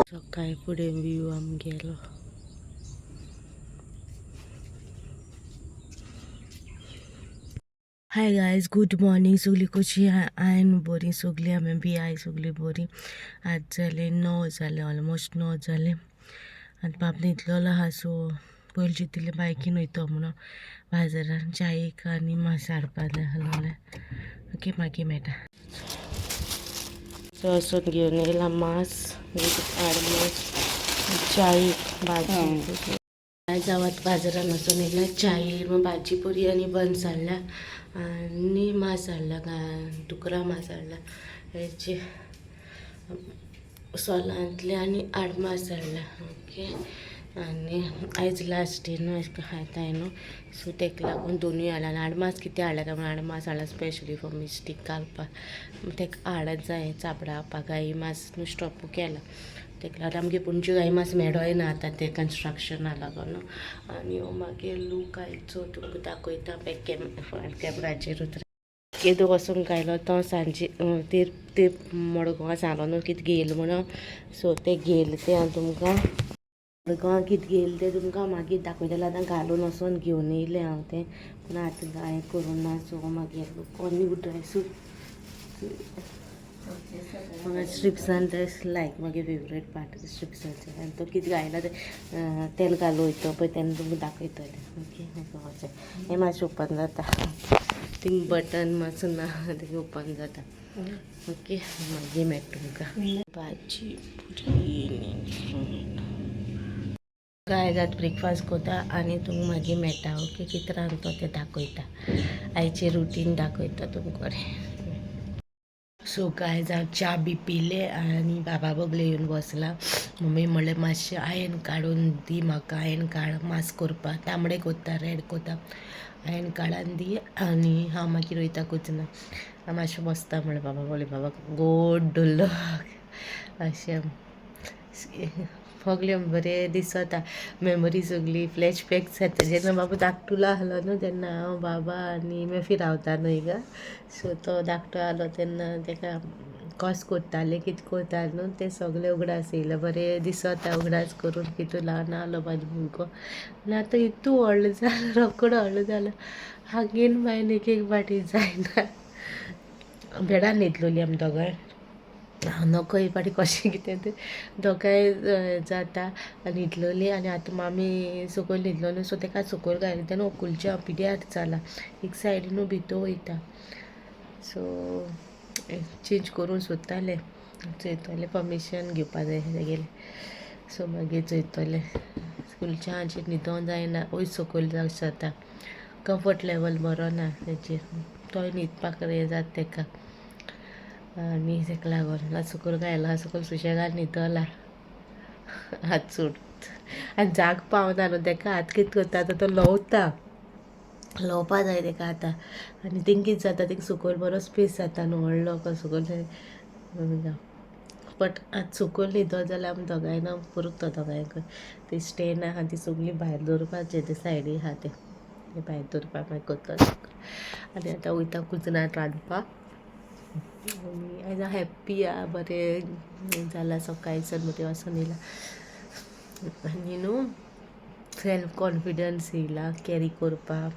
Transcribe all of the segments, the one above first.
सकाळी फुडें व्यू आमगेलो. Hi guys, good morning. सगळीं कशी हांवें बरी, सगळीं आमी बी I सगळीं बरी. आज जाले 9 जाले, ऑलमोस्ट 9 जाले आनी बाब न्हिदलेलो आहा. सो पयलीं चिंतिल्लें बायकीन वयतो म्हणून बाजारान चायेक आनी मास हाडपा जाय आसलोलें. ओके, मागीर मेळटा. सो वचून घेवन येयला मास, आडमास, चायेक, भाजी. आयज हांव आतां बाजारान वचून येयला. चाय, भाजी पुरी आनी बन्स हाडल्या आनी मास हाडला, दुकरा मास हाडला, हेचे सोलांतले आनी आडमास हाडला. ओके, आनी आयज लास्ट डे न्हू खाताय न्हू, सो तेका लागून दोनूय हाडला. आनी आडमास कितें हाडला काय म्हणून आडमास हाडला स्पेशली फॉर मिस्टीक घालपाक. तेका हाडत जाय चापडावपाक. गाई मास न्हू स्टॉप केला, तेका लागून आमगे पणजे गाई मास मेळोय ना आतां, ते कन्स्ट्रक्शना लागून. आनी हो मागीर लूक आयचो तुमकां दाखयता बॅक कॅमराचेर. केदो वचूंक आयलो तो सांजे ते ते मडगांवां सांगलो न्हू कितें घेयला म्हणून, सो तें घेयलें तें हांव तुमकां मडगांवां कितें घेयलें तें तुमकां मागीर दाखयतलें. आतां घालून वचोन घेवन येयलें हांव तें, पूण आतां कांय करूं ना. सो मागीर न्यू ड्रेसूय म्हाका स्ट्रिप्सान ड्रेस लायक, म्हागे फेवरेट पार्ट स्ट्रिप्साचें. आनी तो कितें घायला तें तेल घालून वयता पळय तेन्ना तुमकां दाखयतलें. ओके, हें मातशें ओपन जाता, थिंग बटन मातसो ना, तें ओपन जाता. ओके, मागीर मेळटा तुमकां. भाजी पुरी. गायज, आतां ब्रेकफास्ट करता आनी तुमकां मागीर मेळटा. ओके, कितें रांदतो तें दाखयता, आयचें रुटीन दाखयता तुमकां. सो गायज, हांव च्या बी पिले आनी बाबा बगले येवन बसला. मम्मी म्हणलें मातशें आयन काडून दी म्हाका, आयन काड, मास करपाक, तांबडे कोत्ता, रेड कोत्ता, आयन काडान दी आनी हांव मागीर वयता कुजना, हांव मातशें बसता म्हणलें बाबा बगले. बाबा गोड धरलो अशें सगळें बरें दिसता, मेमरी सगळी फ्लॅशबॅक जाता. जेन्ना बाबा धाकटुलो आहलो न्हू तेन्ना हांव, बाबा आनी मेफी रावता न्हय गा. सो तो धाकटो आहलो तेन्ना तेका कस करतालें, कितें करतालें न्हू, तें सगळें उगडास येयलें. बरें दिसता उगडास करून की तूं ल्हान आहलो म्हाजो भुरगो आनी आतां इतू व्हडलो जालो, रोकडो व्हडलो जालो. हांगेन बायन एक एक फावटी जायना. बेडान न्हिदलोली आमी दोगांय, हांव नको एक फावटी कशें कितें तें दोगांय जाता न्हिदलोली. आनी आतां मामी सकयल न्हिदलो न्हू, सो तेका सकयल घायला तेन्ना ओकुलचें पिड्यार जाला, एक सायडीनू भितर वयता. सो चेंज करूंक सोदतालें, चोयतलें, परमिशन घेवपा जाय तेगेलें. सो मागीर चोयतलें. स्कुलच्या हाचेर न्हिदोंक जायना, वयर सकयल जाता, कम्फर्ट लेवल बरो ना तेचेर, तोय न्हिदपाक हें जाता तेका. आनी तेका लागून सकयल घायला, सकयल सुशेगाद न्हिदला हात सोड आनी जाग पावना न्हू तेका. हात कितें करता आतां, तो ल्होवता, ल्होवपा जाय तेका आतां. आनी थिंग कितें जाता, थिंग सकयल बरो स्पेस जाता न्हू व्हडलो कसो सकयल. बट आतां सकयल न्हिदत जाल्यार आमी दोगांय ना पुरता दोगांयकूय. ते स्टँड आहा ती सगळीं भायर दवरपाचें, ते सायडी आहा ते भायर दवरपाक मागीर करता. आनी आतां वयता कुजनांत रांदपाक. आनी आयज हांव हॅप्पी आहा, बरें जालां, सकाळच्यान बरें वचोन येयलां आनी न्हू सेल्फ कॉन्फिडन्स येयला, कॅरी करपाक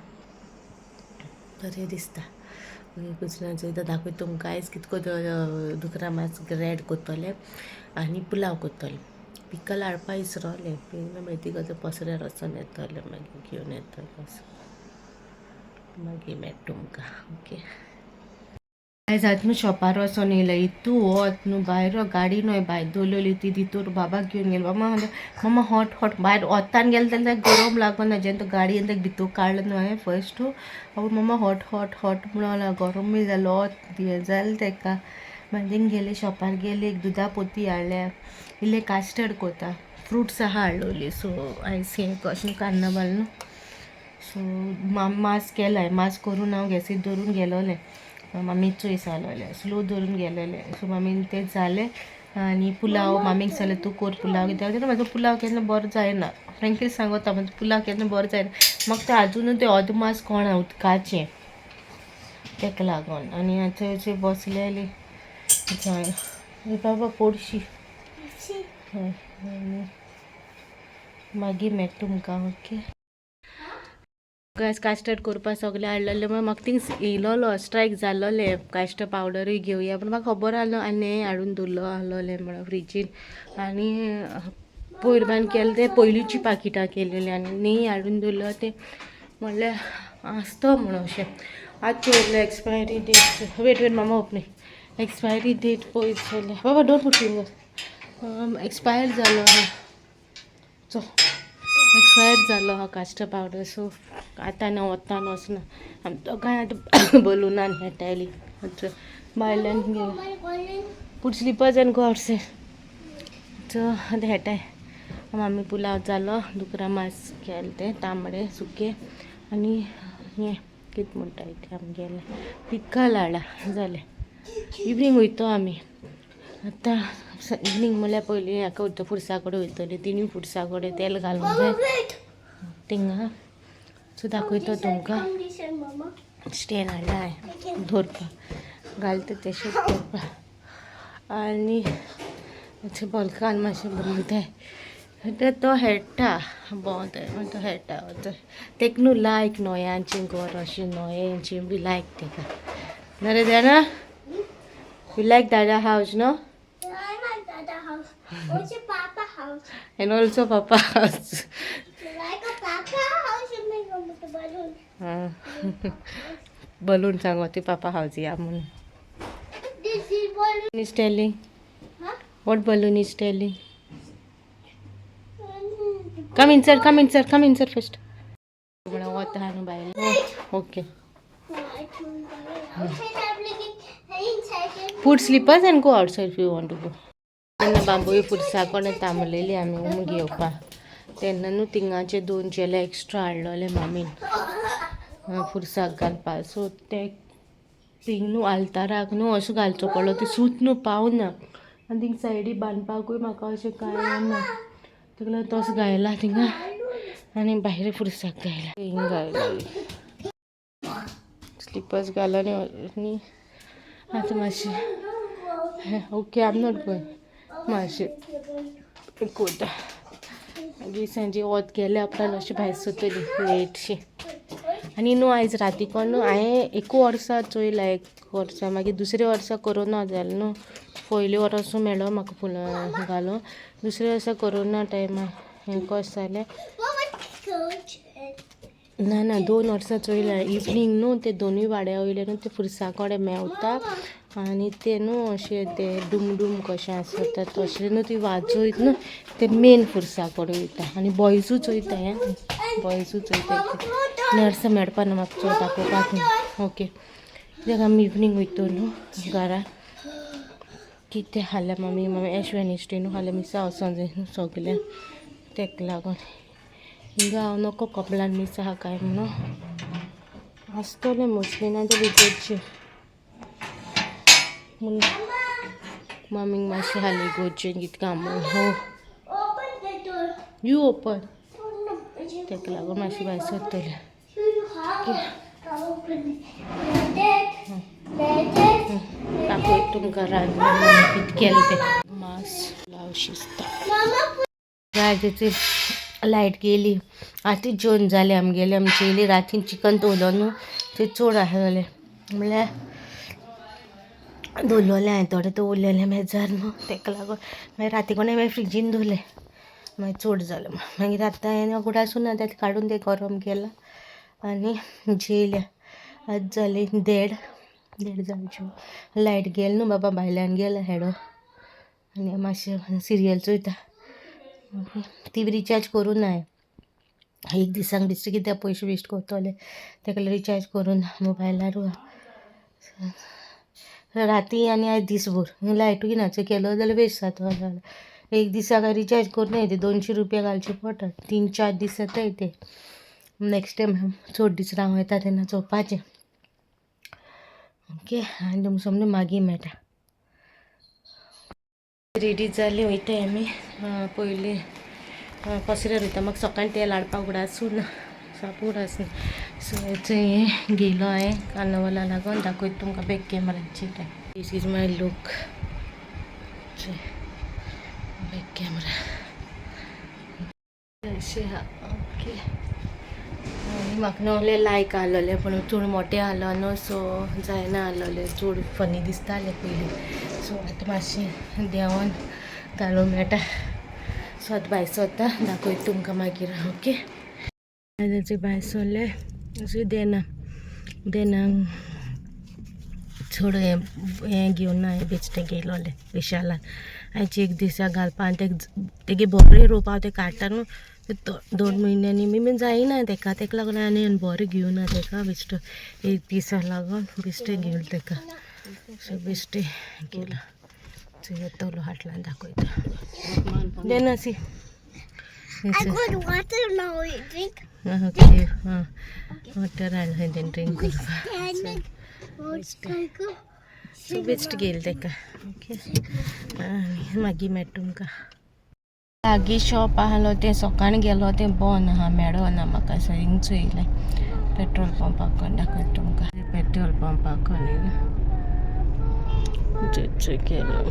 बरें दिसता. मागीर कुजनांत वयता, दाखयता तुमकां आयज कितें करता. दुकरा मास रेड करतलें आनी पुलाव करतलें. पिकल हाडपा विसरोलें, मागीर ती पसऱ्यार वचोन येतलें, मागीर घेवन येतलें असो. मागीर मेळटा तुमकां. ओके आयज, आतां न्हू शॉपार वचोन येयलें. इतू वत न्हू भायर, गाडी न्हय भायर दवरलेली ती तितूर बाबाक घेवन गेलो. बाबा म्हणटा, मम्मा हॉट हॉट. भायर वतान गेलें जाल्यार गरम लागना, जेन्ना तो गाडयेन तेका भितर काडलो न्हू हांवें फर्स्ट, आवय मम्मा हॉट हॉट हॉट म्हणून गरमूय जालो, हें जालें तेका. मागीर थिंग गेले, शॉपार गेले, एक दुदा पोती हाडल्या, इल्लें कास्टर्ड कोता, फ्रुट्स आहा हाडलोली. सो आयज हें कशें कार्नावाल न्हू, सो मास केलाय. मास करून हांव गॅसीर दवरून गेलोलें, मामी चोयस आसलोलें, स्लो दवरून गेलोलें. सो मामीन तें जालें आनी पुलाव मामीक सांगलें, तूं कोर पुलाव, कित्याक म्हाजो पुलाव केन्ना बरो जायना. फ्रेंकली सांगता, म्हाजो पुलाव केन्ना बरो जायना. म्हाका तें आजुनूय तें अदमास कोणा उदकाचें, तेका लागून. आनी आतां अशें बसलेली. बाबा पोडशी. हय, आनी मागीर मेळटा तुमकां. ओके गायस, कास्टर्ड करपाक सगळें हाडलेलें. मागीर म्हाका थिंग येयलोलो स्ट्रायक जालोलें, कास्टर्ड पावडरूय घेवया, पूण म्हाका खबर आहलो आनी हें हाडून दवरलो आहलोलें म्हणून फ्रिजीन. आनी पयर बान केलें तें पयलींची पाकिटां केलेलीं आनी न्ही हाडून दवरलो तें, म्हणल्यार आसतो म्हणून अशें. आतां चोयलें एक्सपायरी डेट. वेट वेट मामा, ओपन एक्सपायरी डेट पळयत जाल्यार, बाबा, don't put finger, expire जालो आहा. चल, एक्सपायर जालो हा कास्टर्ड पावडर. सो आतां ना वतान वचना. आमी दोगांय आतां बलुनान खेळटाली. भायल्यान गेले. Put slippers and go outside. So आतां खेळटाय आमी. पुलाव जालो, दुकरा मांस केलें तें तांबडे सुकें आनी हें कितें म्हणटा तें आमगेलें पिक्कल हाडला. जालें, इवनींग वयतो आमी आतां. इवनींग म्हणल्यार पयलीं हाका वयता, फुरसा कडेन वयतली. तिनूय फुरसा कडेन तेल घालूंक जाय थिंगा. सो दाखयतो तुमकां. स्टँड हाडला हांवें दवरपाक, घालता तेशेंच दवरपाक. आनी बल्कान मातशें भोंवताय. तो खेळटा, भोंवताय, तो खेळटा. तेका न्हू लायक न्हंयांचें घर, अशें न्हंयेचें बी लायक तेका. नरे जाणा, you like Dada house, no? I like Dada house. Also Papa house. And also Papa house. You like a Papa house? You make a with the balloon. Balloon सांगो ती पापा हाऊस या म्हणून. This is balloon. Is telling. Huh? What balloon is telling? Come inside, come inside, come inside first. म्हणून वता न्हू भायर. Okay. Outside I'm looking inside. Put slippers and go outside if you want to go. तेन्ना बांबोळी फुरसा कडेन थांबलेली आमी उमो घेवपाक, तेन्ना न्हू थिंगाचे दोन चेले एक्स्ट्रा हाडलेले मामीन फुरसाक घालपाक. सो ते थिंग न्हू आल्ताराक न्हू अशें घालचो पडलो, ते सूत न्हू पावना आनी थिंग सायडी बांदपाकूय म्हाका अशें कांय ना. तेका लागून तसो घायला थिंगा आनी भायर फुरसाक घायला. हिंग घायला, स्लिपर्स घाल आनी आतां मातशें. Okay, I am not going. मातशें कोता, मागीर सांजे वत गेल्या उपरांत अशें भायर सरतली लेटशी. आनी न्हू आयज राती कोण न्हू हांवें एकू वर्सा चोयला, एक वर्सा. मागीर दुसऱ्या वर्सा कोरोना जालो न्हू. पयले वर्सूय मेळो म्हाका फुलां घालूं, दुसऱ्या वर्सा कोरोना टायमार हें कशें जालें. ना ना, 2 वर्सां चोयला. इवनींग न्हू ते दोनूय वाड्या वयले न्हू ते फुरसा कडेन मेवता आनी ते न्हू अशें ते डुमडूम कशें आसता तशें न्हू ती वाजयत न्हू ते मेन फुरसा कडेन वयता. आनी बॉयजूच वयता, हें बॉयजूच वयता. नर्सां मेळपा ना म्हाका चड दाखोवपाक. ओके, कित्याक आमी इवनींग वयतो न्हू घरा. कितें खालें मामी? मामी एश वेनसडे न्हू खालें, मिसा वचों जाय न्हू सगळ्यांक, तेका लागून हिंगा हांव नको कपलान मिसा आहा काय म्हणून. आसतलें मोस्टली, ना जाल्यार इगर्जे म्हूण मामीक मातशें हाली इगर्जेन कितें काम हो. Open the door. You open. तेका लागून मातशें भायर सरतलें. Open it. Let it. दाखय तुमकां रांदून कितें केलें तें. मांस पुलाव शिजता. Mama. रातीची लायट गेली. आतां जेवण जालें आमगेलें. आमी जेयली. रातीन चिकन दवरलो न्हू, तें चड आसलेलें, म्हणल्यार दवरलेलें हांवें थोडें दवरलेलें मेजार न्हू, तेका लागून मागीर राती कडेन मागीर फ्रिजीन दवरलें. मागीर चड जालें. मागीर आतां हांवें उगडासूं ना, तें काडून तें गरम केलां आनी जेयल्या. आतां जाली देड, देड जावचे. लायट गेली न्हू बाबा, भायल्यान गेला हेडो आनी मातशें सिरियल चोयता. ती रिचार्ज करूं ना. एक दिसाक बेश्टे कित्याक पयशे वेस्ट करतले? तेका लागून रिचार्ज करूं ना मोबायलारू. राती आनी आयज दीसभर लायटूय ना. केलो जाल्यार वेस्ट जाता. एक दिसाक रिचार्ज करूं ते 200 रुपया घालचे पडटा, 3-4 दीस जाताय ते. नेक्स्ट टायम चड दीस रावं येता तेन्ना चोवपाचें. ओके, आनी तुमकां समज मागीर मेळटा. रेडी जाली, वयताय आमी. पयलीं पसऱ्यार वयता. म्हाका सकाळीं तेल हाडपाक उगडासूं ना, साप उगडास ना. सो हें घेयलो हांवें कार्नवला लागून. दाखयता तुमकां बॅक कॅमेराचेर. This is my look. Back camera अशें आहा. ओके, आनी म्हाका न्हू लायक आहलोलें, पूण चड मोटें आहलो न्हू, सो जायना आहलोलें, चड फनी दिसतालें पयलीं. सो आतां मातशें देंवोन घालूंक मेळटा. सो आतां भायर सरता, दाखयता तुमकां मागीर. ओके, भायर सरले. देना देना चड हें हें घेवन ना, बेश्टें घेयलोलें विशालान. आयचे एक दिसा घालपा. आनी तेगे बरें रोवपा तें काडटा न्हू 2 म्हयन्यांनी बी जायना तेका. तेका लागून आनी बरें घेवना तेका, बेश्टो एक दिसा लागून बेश्टें घेवन तेका. सो बेश्टें केलां. सो येतलो हाटल्यान, दाखयता. देना सी. I got water now. You drink. Okay, हां, वॉटर हाडलें तें ड्रिंक करपाक. Motorcycle. सो बेश्ट घेयलें तेका. ओके, आनी मागीर मेळटा तुमकां. लागीं शॉप आहलो तें सकाळीं गेलो, तें बंद आहा, मेळना म्हाका. सो हिंग चोयलें पेट्रोल पंपाक कोण, दाखयता तुमकां. पेट्रोल पंपाक कोण केलो.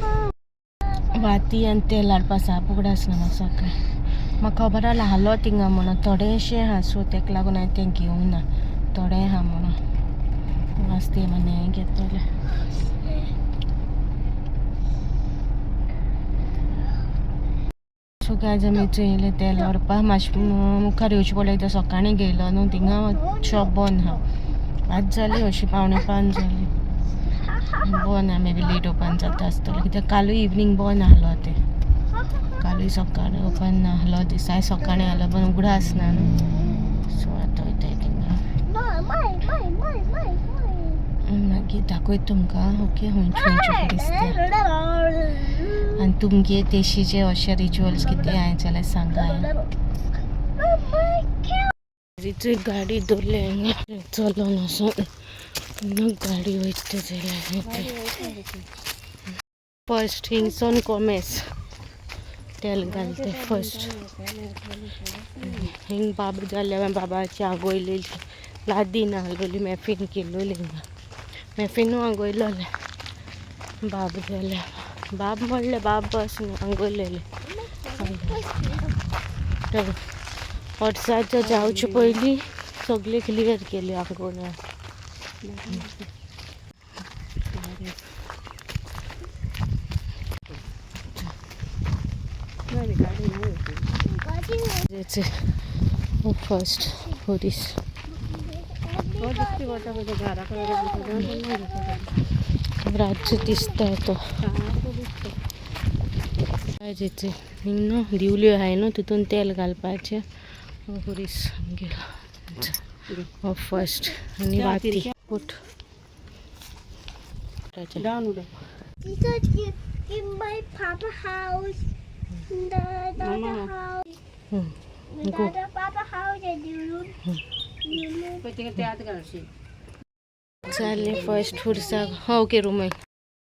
वाती आनी तेल हाडपा साप उगडास ना म्हाका. सकाळीं म्हाका खबर आहलो थिंगा म्हणून थोडेशें आहा, सो तेका लागून हांवें तें घेवंक ना. थोडें आहा म्हणून वास्ते मागीर घेतलें. सो गायज, आमी चोयलें तेल व्हरपाक. मातशें मुखार येवचें पडलें कित्याक सकाळीं घेयलो न्हू, थिंगा शॉप बंद आहा. आतां जाली अशी 4:45 जाली, बंद आहा. मे बी लेट ओपन जाता आसतलें, कित्याक कालूय इवनींग बंद आहलो तें. कालूय सकाळीं ओपन नाहलो, दिसाय सकाळीं आहलो, पण उगडा आसना न्हू. सो आतां वयताय थिंगा. My. मागीर दाखयता तुमकां. ओके, खंयचे खंयचे दिसता आनी तुमगे तेशीचे अशे रिच्युअल्स कितें आहा जाल्यार सांगा. गाडी दवरले हांगा, चलोन वचोन गाडी वयता जाल्यार. फर्स्ट हिंगसोन कोमेस तेल घालते फर्स्ट. हिंग बाब जाल्यार बाबाची आगोयलेली लादी नाहलोली, मेफीन केलोली, हिंगा मेफिनू आगोयलोलें. बाब जाल्यार बाब म्हणलें, बाब बस न्हू, आंगोयलेलें. तर वर्साच्या जावचे पयलीं सगळें क्लियर केलें आंगोळ. फर्स्ट पुलीस रातचो दिसता तो. हिंग न्हू दिवल्यो आहाय न्हू, तितून तेल घालपाचें. पुलीस गेलो फर्स्ट आनी वाती put. Because in my papa house, the other house, the Go. other papa house and you you जालें फर्स्ट फुरसाक. हा, ओके, रुमाय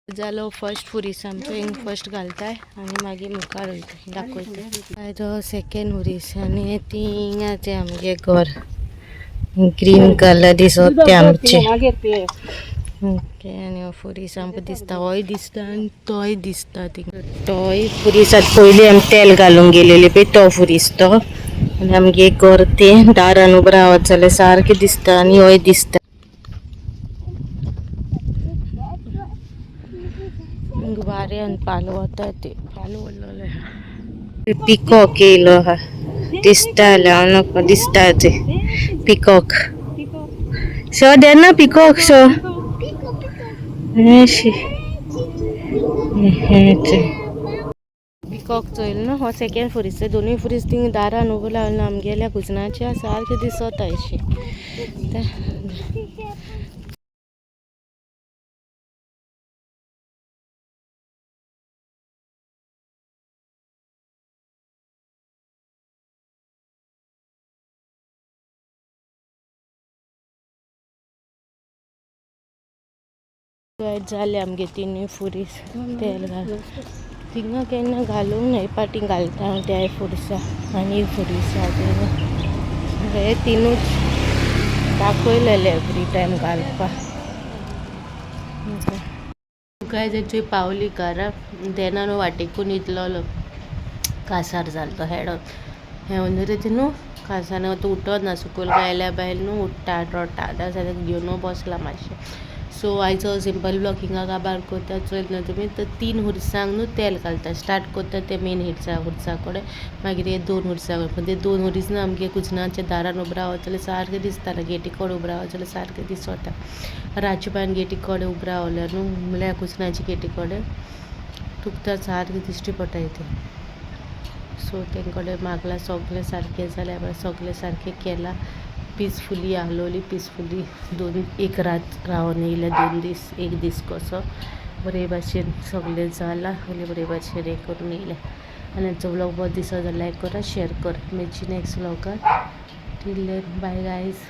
जालो फर्स्ट फुरीस आमचो. हिंग फर्स्ट घालताय आनी मागीर मुखार वयता, दाखयता. आयज हो सेकेंड हुरीस आनी थिंगा तें आमगे घर, ग्रीन कलर दिसत तें आमचें. ओके, आनी हो फुरीस आमकां दिसता, होय दिसता आनी तोय दिसता थिंगा. तोय फुरीस आतां पयलीं आमी तेल घालूंक गेलेली पळय, तो फुरीस तो. आनी आमगे घर तें दारान उबो रावत जाल्यार सारकें दिसता आनी होय दिसता. वाऱ्यान पालो वता, ते पालो उरलेलो. पिकॉक येयलो आहा, दिसता जाल्यार हांव दिसता ते पिकॉक. सो देना पिकॉक सो अशी पिकॉक चोयल न्हू. हो सेकेंड फुरीस. दोनूय फुरीस थिंग दारान उबो रावला आमगेल्या कुजनाच्या सारकें दिसता अशें. जाले आमगे तिनूय फुरीस तेल घाल. थिंगा केन्ना घालूंक ना, हे पाटी घालता हांव त्याय फुरसा. आनी फुरीस आहा थिंगा. हे तिनूच दाखयलेले एवरी टायम घालपाक. काय तेंची पावली कारा तेन्ना न्हू वाटेकून इतलोलो कासार जालो तो हेडोन हें न्हू रे न्हू कासार आतां उठना सकयल गायल्या बायल न्हू उठ्ठा रडटा आतां सद्याक घेवन बसला मातशें. सो आयचो सिंपल ब्लॉग हिंगा काबार करता. चोयल न्हू तुमी तर 3 हुरसांक न्हू तेल घालता. स्टार्ट करता ते मेन हुरसा कडेन, मागीर हे 2 हुरसा कडेन. पण ते 2 हुरीस न्हू आमगे कुजनाच्या दारान उबो रावत जाल्यार सारकें दिसतालें, गेटी कडेन उबो रावत जाल्यार सारकें दिसता. रातचे पान गेटी कडेन उबो रावल्यार न्हू म्हणल्यार कुजनाच्या गेटी कडेन तुका सारकें दिश्टी पडटा तें. सो तेंकडे मागलां सगळें सारकें जालें, सगळें सारकें केलां, पिसफुली आहलोली, पिसफुली 2 एक रात रावन येयल्या, 2 दीस 1 दीस कसो बरे भाशेन सगळें जालां आनी बरे भाशेन हें करून येयलें. आनी आमचो व्लॉग बरो दिसत जाल्यार लायक करा, शेअर करा. मेळची next व्लॉगान. Till then bye guys.